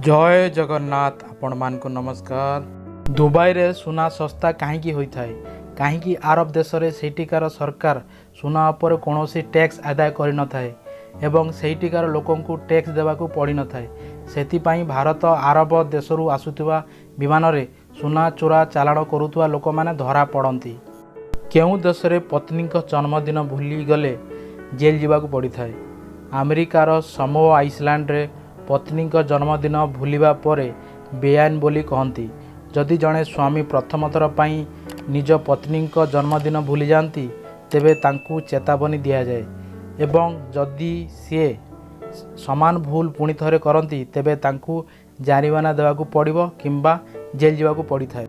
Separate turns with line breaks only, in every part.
ଜୟ ଜଗନ୍ନାଥ, ଆପଣମାନଙ୍କୁ ନମସ୍କାର। ଦୁବାଇରେ ସୁନା ଶସ୍ତା କାହିଁକି ହୋଇଥାଏ? କାହିଁକି ଆରବ ଦେଶରେ ସେଇଠିକାର ସରକାର ସୁନା ଉପରେ କୌଣସି ଟ୍ୟାକ୍ସ ଆଦାୟ କରିନଥାଏ ଏବଂ ସେଇଠିକାର ଲୋକଙ୍କୁ ଟ୍ୟାକ୍ସ ଦେବାକୁ ପଡ଼ିନଥାଏ। ସେଥିପାଇଁ ଭାରତ ଆରବ ଦେଶରୁ ଆସୁଥିବା ବିମାନରେ ସୁନା ଚୋରା ଚାଲାଣ କରୁଥିବା ଲୋକମାନେ ଧରା ପଡ଼ନ୍ତି। କେଉଁ ଦେଶରେ ପତ୍ନୀଙ୍କ ଜନ୍ମଦିନ ଭୁଲିଗଲେ ଜେଲ୍ ଯିବାକୁ ପଡ଼ିଥାଏ? ଆମେରିକାର ସମୋଆ ଆଇଲ୍ୟାଣ୍ଡରେ ପତ୍ନୀଙ୍କ ଜନ୍ମଦିନ ଭୁଲିବା ପରେ ବେଆଇନ ବୋଲି କହନ୍ତି। ଯଦି ଜଣେ ସ୍ୱାମୀ ପ୍ରଥମ ଥର ପାଇଁ ନିଜ ପତ୍ନୀଙ୍କ ଜନ୍ମଦିନ ଭୁଲିଯାଆନ୍ତି, ତେବେ ତାଙ୍କୁ ଚେତାବନୀ ଦିଆଯାଏ ଏବଂ ଯଦି ସିଏ ସମାନ ଭୁଲ ପୁଣି ଥରେ କରନ୍ତି, ତେବେ ତାଙ୍କୁ ଜାରିମାନା ଦେବାକୁ ପଡ଼ିବ କିମ୍ବା ଜେଲ୍ ଯିବାକୁ ପଡ଼ିଥାଏ।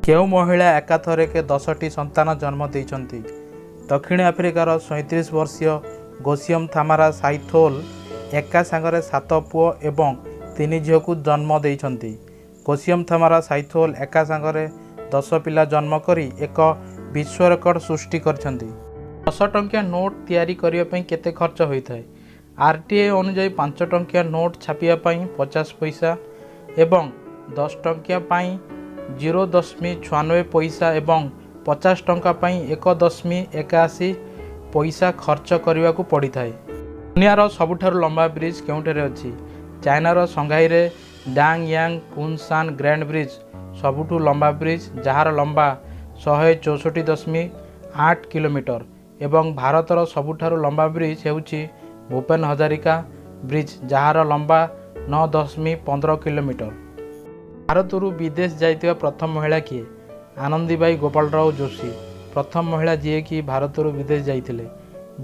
କେଉଁ ମହିଳା ଏକାଥରକେ 10ଟି ସନ୍ତାନ ଜନ୍ମ ଦେଇଛନ୍ତି? ଦକ୍ଷିଣ ଆଫ୍ରିକାର 37 ବର୍ଷୀୟ ଗୋସିୟମ ଥାମାରା ସାଇଥୋଲ ଏକା ସାଙ୍ଗରେ ସାତ ପୁଅ ଏବଂ ତିନି ଝିଅକୁ ଜନ୍ମ ଦେଇଛନ୍ତି। ଗୋସିୟମ ଥାମାରା ସାଇଥୋଲ ଏକା ସାଙ୍ଗରେ 10 ପିଲା ଜନ୍ମ କରି ଏକ ବିଶ୍ୱ ରେକର୍ଡ ସୃଷ୍ଟି କରିଛନ୍ତି। 10 ଟଙ୍କିଆ ନୋଟ୍ ତିଆରି କରିବା ପାଇଁ କେତେ ଖର୍ଚ୍ଚ ହୋଇଥାଏ? ଆରଟିଆଇ ଅନୁଯାୟୀ, 5 ଟଙ୍କିଆ ନୋଟ୍ ଛାପିବା ପାଇଁ 50 ପଇସା ଏବଂ 10 ଟଙ୍କିଆ ପାଇଁ 0.96 ପଇସା ଏବଂ 50 ଟଙ୍କା ପାଇଁ 1.81 ପଇସା ଖର୍ଚ୍ଚ କରିବାକୁ ପଡ଼ିଥାଏ। ଦୁନିଆର ସବୁଠାରୁ ଲମ୍ବା ବ୍ରିଜ୍ କେଉଁଠାରେ ଅଛି? ଚାଇନାର ସାଂଘାଇରେ ଡାଙ୍ଗ ୟାଙ୍ଗ କୁନସାନ ଗ୍ରାଣ୍ଡ ବ୍ରିଜ୍ ସବୁଠୁ ଲମ୍ବା ବ୍ରିଜ୍, ଯାହାର ଲମ୍ବା 164.8 କିଲୋମିଟର ଏବଂ ଭାରତର ସବୁଠାରୁ ଲମ୍ବା ବ୍ରିଜ୍ ହେଉଛି ଭୂପେନ ହଜାରିକା ବ୍ରିଜ୍, ଯାହାର ଲମ୍ବା 9.15 କିଲୋମିଟର। ଭାରତରୁ ବିଦେଶ ଯାଇଥିବା ପ୍ରଥମ ମହିଳା କିଏ? ଆନନ୍ଦୀବାଇ ଗୋପାଳରାଓ ଯୋଶୀ ପ୍ରଥମ ମହିଳା ଯିଏକି ଭାରତରୁ ବିଦେଶ ଯାଇଥିଲେ,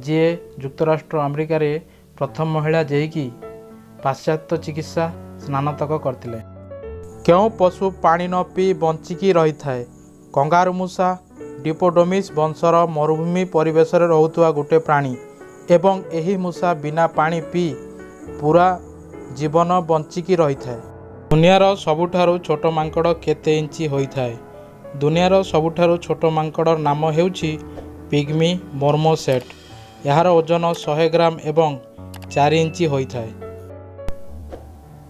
ଯିଏ ଯୁକ୍ତରାଷ୍ଟ୍ର ଆମେରିକାରେ ପ୍ରଥମ ମହିଳା ଯିଏକି ପାଶ୍ଚାତ୍ୟ ଚିକିତ୍ସା ସ୍ନାତକ କରିଥିଲେ। କେଉଁ ପଶୁ ପାଣି ନ ପିଇ ବଞ୍ଚିକି ରହିଥାଏ? କଙ୍ଗାରୁ ମୂଷା ଡିପୋଡୋମିସ୍ ବଂଶର ମରୁଭୂମି ପରିବେଶରେ ରହୁଥିବା ଗୋଟେ ପ୍ରାଣୀ ଏବଂ ଏହି ମୂଷା ବିନା ପାଣି ପିଇ ପୁରା ଜୀବନ ବଞ୍ଚିକି ରହିଥାଏ। ଦୁନିଆର ସବୁଠାରୁ ଛୋଟ ମାଙ୍କଡ଼ କେତେ ଇଞ୍ଚ ହୋଇଥାଏ? ଦୁନିଆର ସବୁଠାରୁ ଛୋଟ ମାଙ୍କଡ଼ର ନାମ ହେଉଛି ପିଗ୍ମି ମର୍ମୋସେଟ୍। ଏହାର ଓଜନ 100 ଗ୍ରାମ ଏବଂ 4 ଇଞ୍ଚ ହୋଇଥାଏ।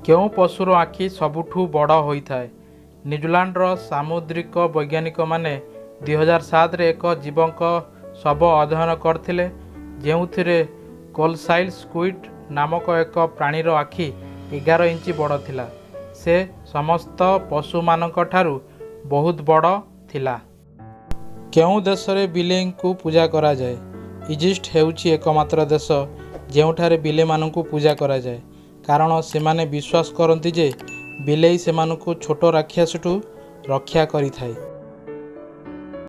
କେଉଁ ପଶୁର ଆଖି ସବୁଠୁ ବଡ଼ ହୋଇଥାଏ? ନ୍ୟୁଜିଲାଣ୍ଡର ସାମୁଦ୍ରିକ ବୈଜ୍ଞାନିକମାନେ 2007ରେ ଏକ ଜୀବଙ୍କ ଶବ ଅଧ୍ୟୟନ କରିଥିଲେ, ଯେଉଁଥିରେ କୋଲସାଇଲ୍ ସ୍କୁଇଡ୍ ନାମକ ଏକ ପ୍ରାଣୀର ଆଖି 11 ଇଞ୍ଚ ବଡ଼ ଥିଲା। ସେ ସମସ୍ତ ପଶୁମାନଙ୍କଠାରୁ ବହୁତ ବଡ଼ ଥିଲା। କେଉଁ ଦେଶରେ ବିଲେଇଙ୍କୁ ପୂଜା କରାଯାଏ? ଇଜିପ୍ଟ ହେଉଛି ଏକମାତ୍ର ଦେଶ ଯେଉଁଠାରେ ବିଲେଇମାନଙ୍କୁ ପୂଜା କରାଯାଏ, କାରଣ ସେମାନେ ବିଶ୍ୱାସ କରନ୍ତି ଯେ ବିଲେଇ ସେମାନଙ୍କୁ ଛୋଟ ରାକ୍ଷସଠୁ ରକ୍ଷା କରିଥାଏ।